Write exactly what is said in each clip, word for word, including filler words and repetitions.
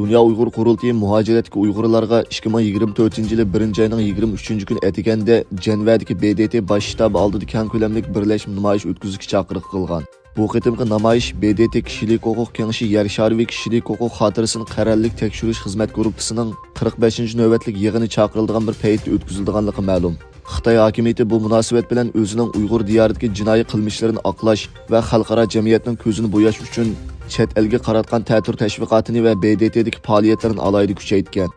دۇنيا ئۇيغۇر قۇرۇلتىيى مۇھاجىرەتتىكى ئۇيغۇرلارغا ئىككى مىڭ يىگىرمە تۆتىنچى يىلى بىرىنچى ئاينىڭ يىگىرمە ئۈچىنچى كۈنى ئەتىگەندە جەنۋەدىكى ب د ت باش شتابى ئالدىدا كەڭ كۆلەملىك بىرلەشمە نامايىش ئۆتكۈزۈشكە چاقىرىق قىلغان. بۇ قېتىمقى نامايىش ب د ت كىشىلىك ھوقۇق كېڭىشى يەر شارى ۋە كىشىلىك ھوقۇق خاتىرىسىنى قەرەللىك تەكشۈرۈش خىزمەت گۇرۇپپىسىنىڭ قىرىق بەشىنچى نۆۋەتلىك يىغىنى چاقىرىلىدىغان بىر پەيتتە ئۆتكۈزۈلىدىغانلىقى مەلۇم. خىتاي ھاكىمىيىتى بۇ مۇناسىۋەت بىلەن ئۆزىنىڭ ئۇيغۇر دىيارىدىكى جىنايى قىلمىشلىرىنى ئاقلاش ۋە خەلقئارا جەمئىيەتنىڭ كۆزىنى بوياش ئۈچۈن چەت ئەلگە قاراتقان تەتۈر تەشۋىقاتىنى ۋە ب د ت دىكى پائالىيەتلىرىنى ئالاھىدە كۈچەيتكەن.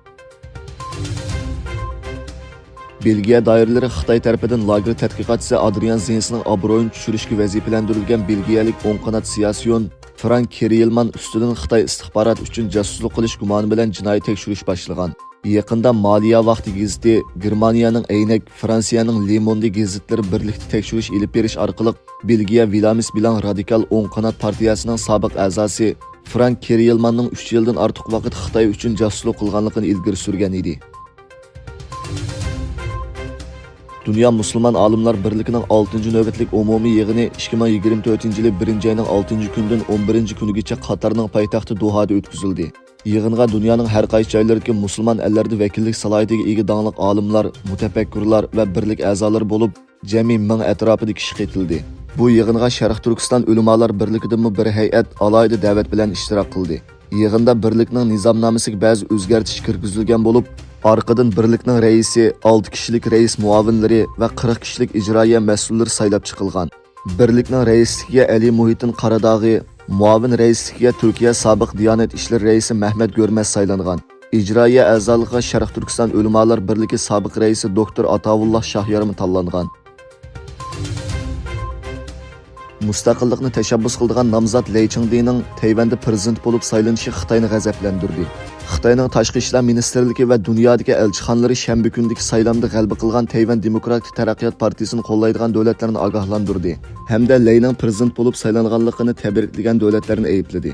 بېلگىيە دائىرىلىرى خىتاي تەرىپىدىن لاگېر تەتقىقاتچىسى ئادرىيان زېنسنىڭ ئابرۇيىنى چۈشۈرۈشكە ۋەزىپىلەندۈرۈلگەن بېلگىيەلىك ئوڭ قانات سىياسىيون فرانك كېرىيلمان ئۈستىدىن خىتاي ئىستىخباراتى ئۈچۈن جاسۇسلۇق قىلىش گۇمانى بىلەن جىنايى تەكشۈرۈش باشلىغان. يېقىندا مالىيا ۋاقتى گېزىتى، گېرمانىيەنىڭ ئەينەك، فرانسىيەنىڭ لې موندې گېزىتلىرى بىرلىكتە تەكشۈرۈش ئېلىپ بېرىش ئارقىلىق، بېلگىيە ۋىلامىس بىلان رادىكال ئوڭ قانات پارتىيەسىنىڭ سابىق ئەزاسى فرانك كېرىيلماننىڭ ئۈچ يىلدىن ئارتۇق ۋاقىت خىتاي ئۈچۈن جاسۇسلۇق قىلغانلىقىنى ئىلگىرى سۈرگەن ئىدى. دۇنيا مۇسۇلمان ئالىملار بىرلىكىنىڭ ئالتىنچى نۆۋەتلىك ئومۇمىي يىغىنى ئىككى مىڭ يىگىرمە تۆتىنچى يىلى بىرىنچى ئاينىڭ ئالتىنچى كۈنىدىن ئون بىرىنچى كۈنىگىچە قاتارنىڭ پايتەختى دوھادا ئۆتكۈزۈلدى. يىغىنغا دۇنيانىڭ ھەر قايسى جايلىرىدىكى مۇسۇلمان ئەللەردە ۋەكىللىك سالاھىيىتىگە ئىگە داڭلىق ئالىملار، مۇتەپەككۇرلار ۋە بىرلىك ئەزالىرى بولۇپ، جەمئىي مىڭ ئەتراپىدا كىشى قېتىلدى. بۇ يىغىنغا شەرقىي تۈركىستان ئۆلىمالار بىرلىكىدىنمۇ بىر ھەيئەت ئالاھىدە دەۋەت بىلەن ئىشتىراك قىلدى. يىغىندا بىرلىكنىڭ نىزامنامىسىگە بەزى ئۆزگەرتىش كىرگۈزۈلگەن بولۇپ، ئارقىدىن بىرلىكنىڭ رەئىسى، ئالتە كىشىلىك رەئىس مۇئاۋىنلىرى ۋە قىرىق كىشىلىك ئىجرائىيە مەسئۇللىرى سايلاپ چىقىلغان. بىرلىكنىڭ رەئىسلىكىگە ئەلى مۇھىتىن قاراداغى، مۇئاۋىن رەئىسلىكىگە تۈركىيە سابىق دىيانەت ئىشلىرى رەئىسى مەھمەت گۆرمەز سايلانغان. ئىجرائىيە ئەزالىقىغا شەرقىي تۈركىستان ئۆلىمالار بىرلىكى سابىق رەئىسى دوكتور ئاتاۋۇللا شاھيارمۇ تاللانغان. مۇستەقىللىقنى تەشەببۇس قىلىدىغان نامزات لەي چىڭدېنىڭ تەيۋەندە پىرېزىدېنت بولۇپ سايلىنىشى خىتاينى غەزەپلەندۈردى. خىتاينىڭ تاشقى ئىشلار مىنىستىرلىكى ۋە دۇنيادىكى ئەلچىخانىلىرى شەنبە كۈنىدىكى سايلامدا غەلىبە قىلغان تەيۋەن دېموكراتىك تەرەققىيات پارتىيىسىنى قوللايدىغان دۆلەتلەرنى ئاگاھلاندۇردى ھەمدە لەينىڭ پىرېزىدېنت بولۇپ سايلانغانلىقىنى تەبرىكلىگەن دۆلەتلەرنى ئەيىبلىدى.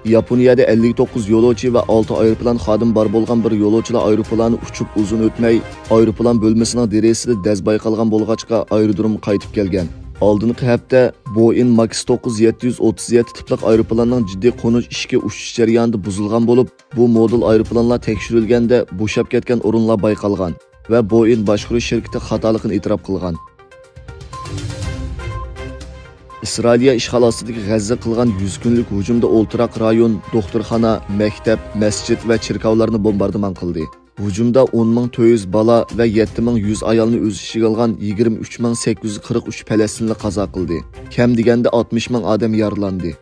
ياپونىيەدە ئەللىك توققۇز يولۇچى ۋە ئالتە ئايروپىلان خادىمى بار بولغان بىر يولۇچىلار ئايروپىلانى ئۇچۇپ ئۇزۇن ئۆتمەي، ئايروپىلان بۆلمىسىنىڭ دېرىزىسىدە دەز بايقالغان بولغاچقا، ئايرودرومغا قايتىپ كەلگەن. ئالدىنقى ھەپتە بوئېڭ ماكس توققۇز يەتتە يۈز ئوتتۇز يەتتە تىپلىق ئايروپىلاننىڭ جىددىي قونۇش ئىشىكى ئۇچۇش جەريانىدا بۇزۇلغان بولۇپ، بۇ مودېل ئايروپىلانلار تەكشۈرۈلگەندە بوشاپ كەتكەن ئورۇنلار بايقالغان ۋە بوئېڭ باشقۇرۇش شىركىتى خاتالىقىنى ئېتىراپ قىلغان. ئىسرائىلىيە ئىشغال ئاستىدىكى غەززە قىلغان يۈز كۈنلۈك ھۇجۇمدا ئولتۇراق رايون، دوختۇرخانا، مەكتەپ، مەسچىت ۋە چېركاۋلارنى بومباردىمان قىلدى. ھۇجۇمدا ئون مىڭ تۆت يۈز بالا ۋە يەتتە مىڭ يۈز ئايالنى ئۆز ئىچىگە ئالغان يىگىرمە ئۈچ مىڭ سەككىز يۈز قىرىق ئۈچ پەلەستىنلىك قازا قىلدى. كەم دېگەندە ئاتمىش مىڭ ئادەم يارىلاندى.